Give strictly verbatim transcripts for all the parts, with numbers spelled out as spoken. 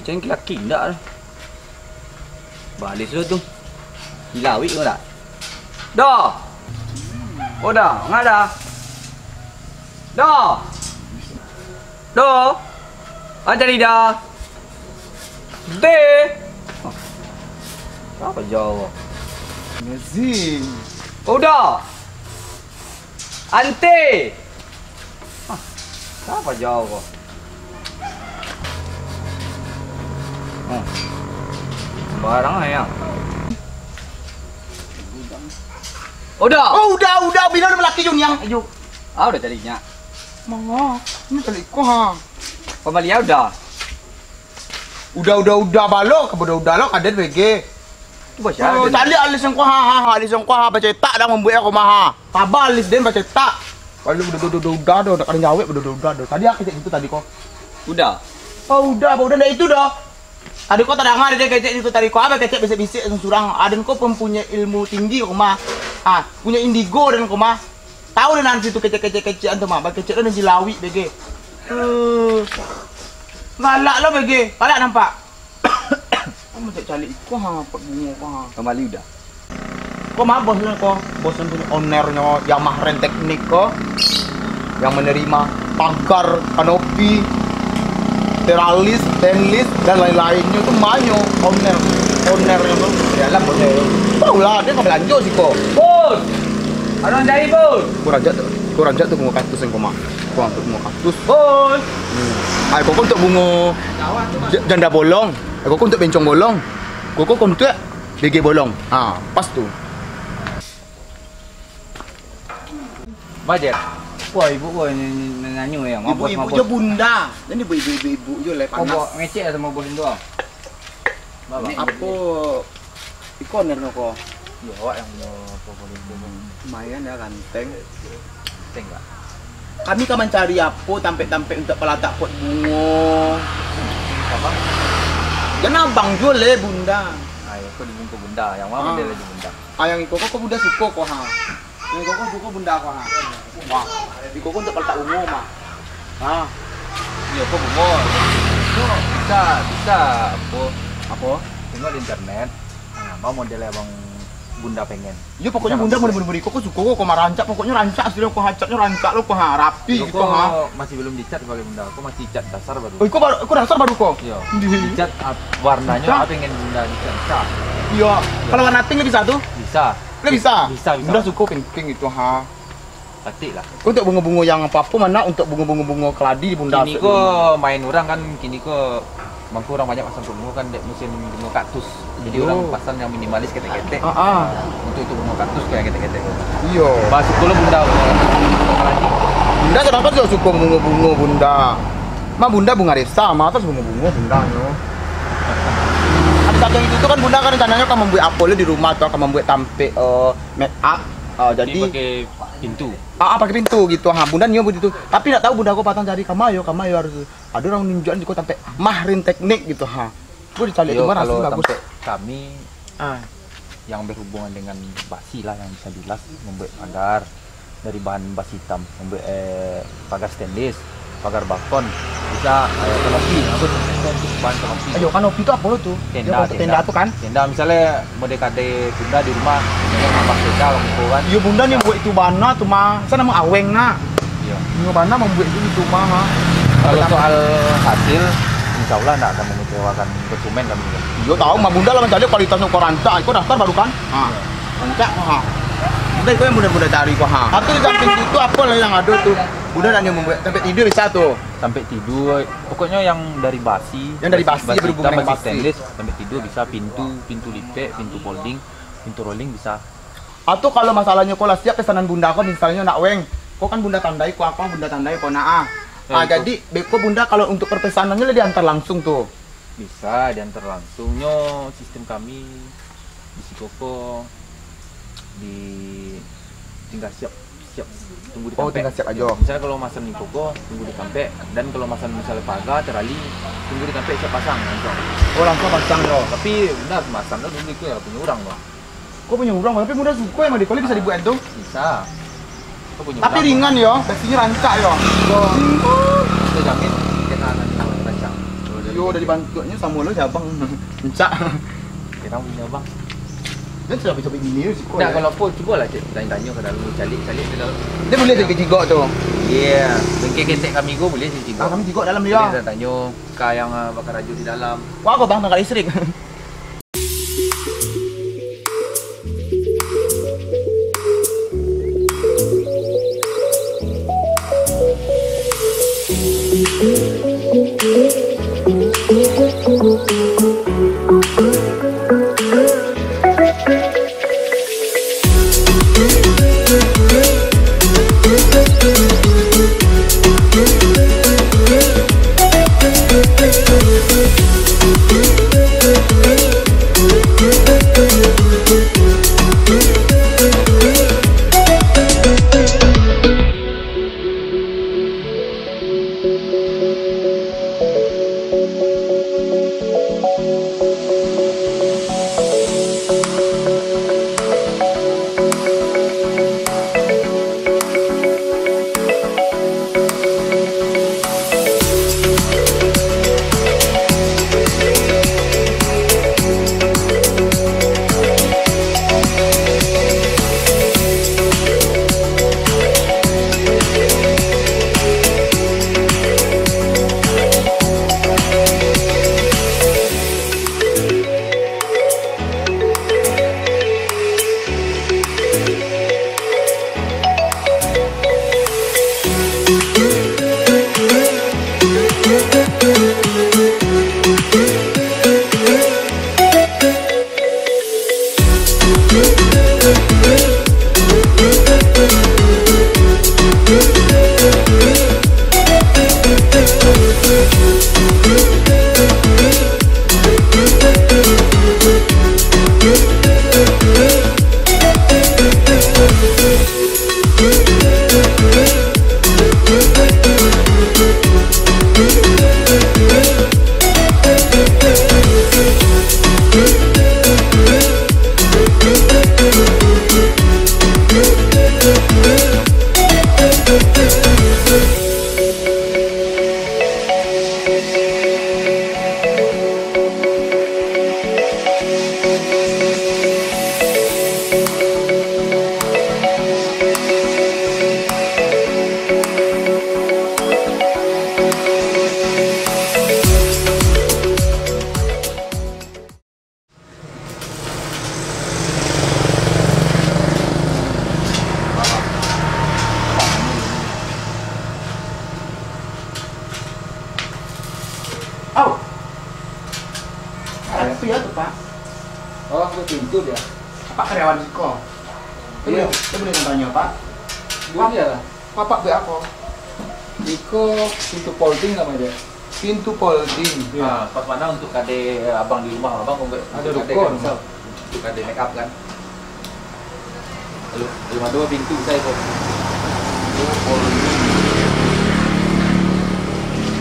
Yang laki indak tu. Balik sudah tu. Dilawik tu dak? Dah. Oh dah, ngah dah. Dah. Dah. Aja lidah. Deh. Apa jawab? Amazing. Udah. Ante. Ah, siapa jawab kau? Oh. Sembarang aja. Udah. Oh, udah, udah. Bila udah laki Jun yang. Ayo. Ah, udah carinya. Mangga. Ini cari ko ha. Pembalian udah. Udah, udah, udah balok, ka udah, udah lo, kaden B G. Tu pasal Oh, ada. Caliak alis yang ko ha, ha, ha, alis yang ko ha, bacetak dah mambuek ko mah ha. Taba alis den bacetak. Kalau udah, udah, udah, udah, udah, udah, kada nyawek, udah, udah, udah, udah. Tadi aku cek itu tadi ko. Udah. Oh, udah, apa udah ndak itu dah. Tadi ko tadanga dia kecek itu tadi ko, apa kecek bisik-bisik surang. Aden ko mempunyai ilmu tinggi ko mah. Ah, punya indigo dan ko mah. Tahu deh nanti tu kecek-kecek-kecekan tu mah, bakecek tu nanti lawik B G. Eh, galak lo B G, galak nampak. Kamu cek calik iko ha, pot bungo ko ha. Kembali udah. Ko mah bosnyo ko, bosnyo punya owner-nyo Yamaha Ren Teknik ko, yang menerima pagar, kanopi, teralis, stainless, dan lain-lainnyo tu banyak owner, owner-nyo tu. Yalah, bosnyo. Tahu lah, dia nggak belanja sih kok. Bos! Orang cari, Bos! Kurang jat tu, kurang jat tu bungo kaktus yang koma. Kurang tu bungo kaktus. Bos! Hmm. Ai, koko untuk bungo ja-, janda bolong. Ai, koko untuk bencong bolong. Koko untuk B G bolong. Ha, pas tu. Bajer. Wah, ibu ko nanyo yang mabos, Ibu-ibu mabos. Jo bunda. Ini ibu-ibu, ibu-ibu jo lai Oh, panas. Bo, ngecek lah sama bos tu ah. Bapak. Apo iko ner ko? Yo, awak yang punyo apa boleh tu. Lumayan ya ganteng. Ganteng enggak? Kami ka mancari apo tampek-tampek untuk palatak pot bungo. Apa? Jan abang juo le bunda. Ah, yo, kau dibungkus bunda. Yang mana Ah. Dia lagi bunda? Ah, yang iko ko, ko bunda suko ko ha. Yang iko ko suko bunda ko ha. Wah, iko ko untuk palatak bungo mah. Ha. Yo, ko bungo. Itu bisa, bisa. Apo? Apo? Tengok di internet. Nah, apa model yang abang bunda pengen? Yo, pokoknya Bisa bunda langsung. Model-model iko ko suko ko, ko mah rancak, pokoknya rancak asli ko ha, catnyo rancak lo ko ha, rapi Iko gitu ha. Masih belum dicat sebagai bunda, aku masih cat dasar baru. Oh, iko baru, iko dasar baru ko? Yo. Di- Dicat ah, warnanya Bisa. Apa pengen bunda dicat? Bisa. Yo. Kalau warna pink bisa tu? Bisa. Lah bisa? Bisa, bisa. Bunda suko pink-pink gitu ha. Cantik lah. Untuk bungo-bungo yang apa-apa mana untuk bungo-bungo bungo keladi di bunda. Kini ko main orang kan, kini ko mangko orang banyak pasang bungo kan, dek musim bungo kaktus. Jadi Iyo. Orang pasang yang minimalis ketek-ketek. Ah, ah. Untuk itu bungo kaktus ko yang ketek-ketek. Iyo. Pas sekolah bunda bungo keladi. Bunda sedangkan sudah suko bungo-bungo bunda. Mah bunda bunga resa, mah atas bungo-bungo bunda nyo. Ada satu itu tu kan bunda kan rencananya akan membuat apa le di rumah atau akan membuat tampek eh, make up. Eh, jadi Jadi pakai pintu. Ah, ah, pakai pintu gitu ha. Bunda nio begitu. Tapi nak tahu bunda ko patang cari kama yo, kama yo harus ada orang nunjukan di ko tampek mahrin teknik gitu ha. Boleh cari Yo, itu mana kalau sih bagus. Tampek kami Ah. Yang berhubungan dengan basi lah yang bisa dilas, membuat pagar dari bahan basi hitam, membuat eh, pagar stainless, pagar balkon, bisa eh, kanopi, aku tu bahan kanopi. Ayo kanopi tu apa lo tu? Tenda, Yo, untuk tenda. Tenda tu kan? Tenda misalnya mode kadai bunda di rumah, misalnya tambah tenda waktu kan. Yo bunda ni buat itu bana tu mah. Sana mau aweng nak. Iya. Nyo bana mambuek itu di rumah ha. Kalau soal hasil, insya Allah ndak akan mengecewakan konsumen kami. Iyo tahu mah bunda lah mencari kualitasnya kok rancak, iko daftar baru kan? Ha. Rancak ha. Bunda itu yang bunda-bunda cari kok ha. Atau di samping itu apa lah yang ada tu? Bunda nak nyo membuat sampai tidur bisa tu. Sampai tidur, pokoknya yang dari basi, Yang dari basi, basi berhubungan hitam, dengan basi basi. Stainless, sampai tidur bisa pintu, pintu lipek, pintu folding, pintu rolling bisa. Atau kalau masalahnyo ko lah siap pesanan bunda ko, misalnyo nak weng, ko kan bunda tandai ko apa, bunda tandai ko nak ah. Ah, jadi beko bunda kalau untuk perpesanannyo lah diantar langsung tu. Bisa diantar langsung. Nyo sistem kami di siko ko di tinggal siap, siap tunggu di Oh, tampek. Tinggal siap aja. Misalnya kalau masan di koko, tunggu di tampek. Dan kalau masan misalnya paga, terali, tunggu di tampek siap pasang langsung. Oh, langsung pasang yo. Tapi bunda harus masan tu dulu, itu ya punya orang tu. Kau punya urang, tapi mudah suko yang mah, kalau bisa dibuat tu. Bisa. Kau punya Tapi urang. Ringan yo, basinya rancak yo. Kau, kau jamin kena nanti rancak. Yo, dari bantuaknyo samo lo jo abang. Encak. Kita punya abang. Dia sudah bisa begini sih kok. Nah, ya. Kalau pun, cubalah cek, tanya-tanya ke dalam, calik-calik ke dalam. Dia boleh jadi jigok tu. Iya, mungkin ketek kami go boleh jadi jigok. Ah, kami jigok dalam dia. Boleh tanya ka yang, ah, bakarajo di dalam. Wah, kok bang tangkap listrik. Au! Apo yo tu, Pak? Oh, itu pintu dia. Apak karyawan siko? Iyo. Saya boleh, saya boleh tanya, Pak? Boleh lah. Apak buek apo? Iko pintu folding namonyo, Dek. Pintu folding. Iyo. Ah, pas bana untuk kadai abang di rumah, abang untuk, ado untuk kadai duko kan, rumah. Misal, untuk kadai make up kan. Alun, alun ado pintu, bisa iko.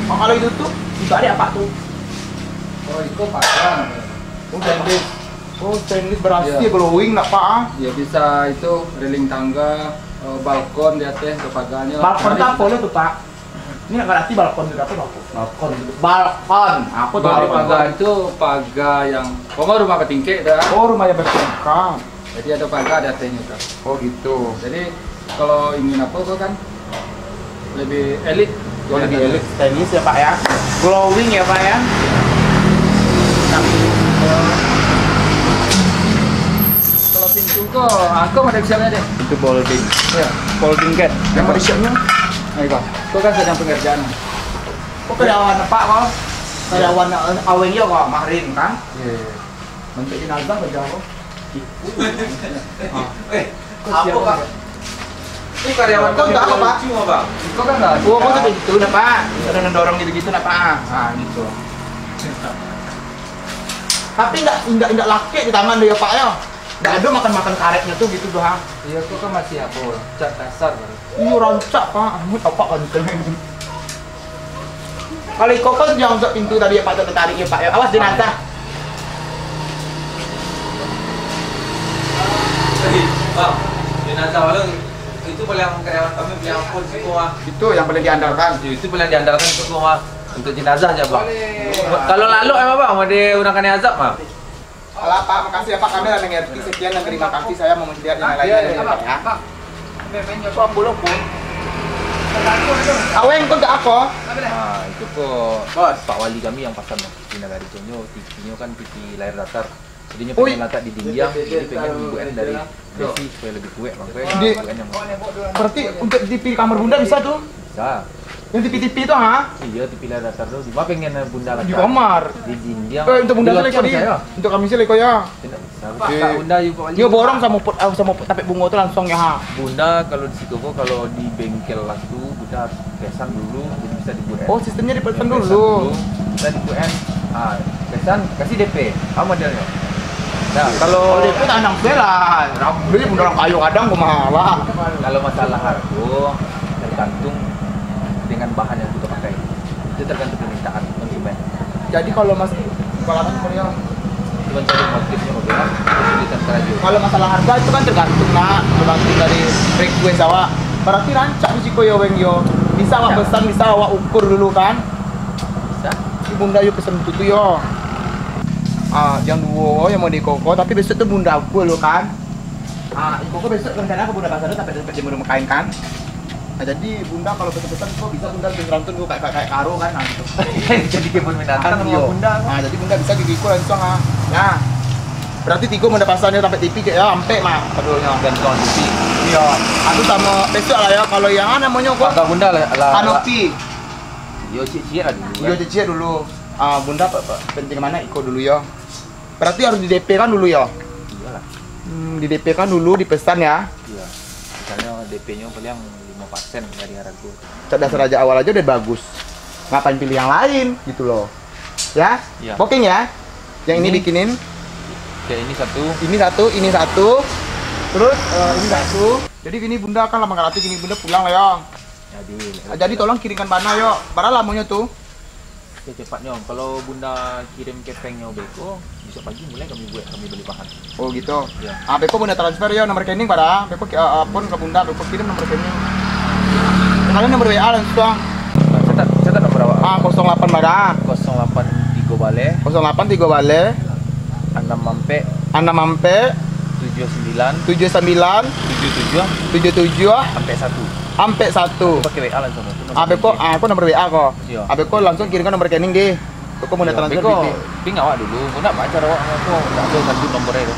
Oh, kalau itu tu, itu ado apo tu? Oh, iko pagar. Oh, stainless. Oh, stainless berarti glowing nak, Pak, ah? Iyo, bisa itu railing tangga, eh, balkon di ateh, ado pagarnyo. Balkon tu apo lo tu, Pak? Ini nak ngarati balkon tu apo, balkon? Balkon tu. Balkon. Apo tu balkon? Pagar itu pagar yang, pokoknyo rumah batingkek dah. Oh, rumah yang bertingkat. Jadi ado pagar di atehnyo tu. Oh, gitu. Jadi, kalau ingin apo tu kan, lebih elite. Oh, lebih elite. Stainless ya, Pak, ya. Glowing ya, Pak, ya. Nah, kalau pintu ko, ah, ko model siapnyo, Dek? Pintu folding. Iyo. Folding gate. Yang model siapnyo? Nah, iko. Ko kan sedang pengerjaan. Ko karyawan Apak ko? Karyawan, eh, aweng yo ko, Mahrin kan? Iyo, iyo. Bantuak jenazah bajalan. Eh, apo, Pak? Itu karyawan kau tak apa, Pak? Cuma, Pak. Kau kan lah. Oh, kau tu itu, nak, Pak? Ada yang dorong gitu-gitu, nak, Pak? Ah, gitu. Tapi ndak, ndak, ndak lakek di tangan dia, Pak, ya? Ndak ada makan-makan karetnya tuh gitu tuh, ha? Iya, kau kan masih apa? Cat kasar, Pak. Iya, rancak, Pak. Amat apa kan? Kalau iko kan yang untuk pintu tadi ya, Pak, tu tertarik ya, Pak, ya. Awas jenazah. Jadi, Bang, jenazah malam itu paling karyawan kami yang pun siko, ah. Itu yang paling diandalkan. Itu paling diandalkan siko, ah. Untuk jenazah aja, Bang. Kalau lalok emang, Bang, mau diundangkan azab, Bang? Alah, Pak, makasih ya, Pak. Kami lah mengerti. Sekian dan terima kasih. Saya mau melihat yang lainnya dari Bapak, ya. Aweng kau tak apa? Ah, itu kok Pak Wali kami yang pasang, Bang. Di Nagari Conyo, T V-nyo kan T V layar datar. Jadi nyo pengen latak di dindiang, jadi pengen buat dari besi supaya lebih kuat, Bang. Pengen buat yang... Berarti untuk T V kamar Bunda bisa tuh? Bisa. Yang T V-T V itu, ha? Iya, T V layar datar tu. Cuma pengen Bunda latak di kamar. Di dindiang. Eh, untuk Bunda sih leko di. Untuk kami sih leko ya. Tidak bisa. Bunda, yuk, Pak Wali. Nyo borong samo pot, ah, samo pot tapek bungo tu langsung ya, ha. Bunda kalau di situ kok, kalau di bengkel lah tu, Bunda harus pesan dulu, jadi bisa dibuat. Oh, sistemnya dipesan dulu. Pesan dulu, bisa dibuat. Ah, pesan, kasih D P. Apa modelnya? Nah, kalau D P tak nang lah. Beli pun orang kayu kadang kok mahal lah. Kalau masalah harga, tergantung dengan bahan yang kita pakai. Itu tergantung permintaan konsumen. Jadi kalau Mas, kalau Mas Kuryo, cuma cari motifnya, oke lah. Kesulitan karajo. Kalau masalah harga itu kan tergantung, nak, tergantung dari request awak. Berarti rancak di siko yo, Weng yo. Bisa awak pesan, bisa awak ukur dulu kan? Bisa. Si Bunda yo pesan tu, tu yo. Ah, yang duo yang mau di koko, tapi besok tu Bunda ukur dulu kan? Ah, iko ko besok rencana ko Bunda pasang tu sampai, sampai jemur rumah kain kan? Nah, jadi Bunda kalau pesan-pesan ko bisa Bunda bikin serantun ko kayak, kayak, kayak karo kan, nah gitu. Jadi kebun binatang. Kan, rumah iyo. Bunda ko. Nah, jadi Bunda bisa gigi ko langsung ah. Nah. Berarti tigo Bunda pasang ni sampai T V cek ya, ampek mah. Aduh, yang gantung T V. Iya. Aku sama besok lah ya kalau yang ah, namanya ko. Pagar Bunda lah, lah, kanopi. Lah. Yo, cek-cek lah dulu. Yo, kan? Cek-cek dulu. Ah, Bunda pe-, pe-, penting mana iko dulu ya. Berarti harus di D P kan dulu ya? Iyalah. Hmm, di D P kan dulu, dipesan ya? Iya. Misalnya D P-nyo paling lima persen dari harga. Cak dasar aja awal aja udah bagus. Ngapain pilih yang lain gitu loh. Ya? Iya. Booking ya? Yang ini bikinin. Ya, ini satu. Ini satu, ini satu. Terus eh, ini satu. Jadi gini Bunda kan lama nggak latih, gini Bunda pulang lah ya. Jadi, ah, jadi tolong kirimkan bana yo. Bara lamonyo tu? Secepatnyo, kalau Bunda kirim kepengnyo beko, besok pagi mulai kami buat, kami beli bahan. Oh gitu. Iya. Ah, beko Bunda transfer yo nomor rekening bara. Beko ki-, ah, ah, pun ke Bunda, beko kirim nomor rekening. Kalian nomor W A langsung. Nah, catat, catat nomor awak. Ah, kosong lapan bara. Kosong lapan tigo baleh. Kosong lapan tigo baleh. Anam ampek. Anam ampek. Tujuh sembilan. Tujuh sembilan. Tujuh tujuh. Tujuh tujuh. Ampek satu. Ampek satu. Pakai W A langsung. Ah, beko, ah, aku nomor W A ko. Iya. Ah, beko langsung kirimkan nomor rekening deh. Beko mau transfer beko, duit deh. Ping awak dulu, mau nak baca awak, aku tak ada satu nomornya tu.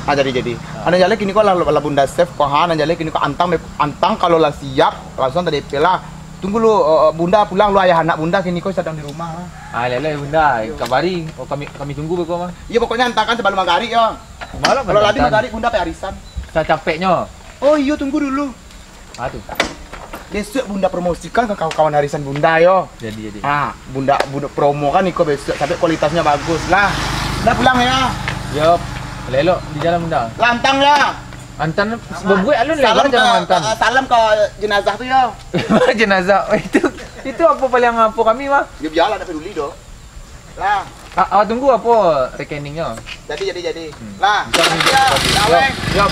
Ah, jadi, jadi. Ah. Anak jaleh kini ko lah, lah Bunda save ko, ha, anak jaleh kini ko antang, antang kalau lah siap, langsung tadi P lah. Tunggu lu, eh, Bunda pulang lu, ayah anak Bunda kini ko sadang di rumah lah. Ah, lele Bunda, kabari, oh, kami, kami tunggu beko mah. Iya, pokoknya antarkan sebelum magari yo. Malah kalau lagi magari Bunda pai arisan. Sacapeknyo. Oh, iyo, tunggu dulu. Ah, tu. Besok Bunda promosikan ke kawan-kawan arisan Bunda yo. Jadi, jadi. Ah, Bunda, Bunda promokan iko besok sampai kualitasnya bagus lah. Dah pulang ya. Yo, lelok di jalan Bunda. Lantang ya. Antan, bebuek alun lelok. Salam ke, jangan antan. Eh, salam ke jenazah tu yo. Jenazah. Itu, itu apa paling apa kami mah? Yo biarlah, tak peduli doh. Lah. Ah, awak tunggu apa rekeningnyo? Jadi, jadi, jadi. Hmm. Lah. Bisa lanjut. Ya, lagi. Lah, weh. Yap.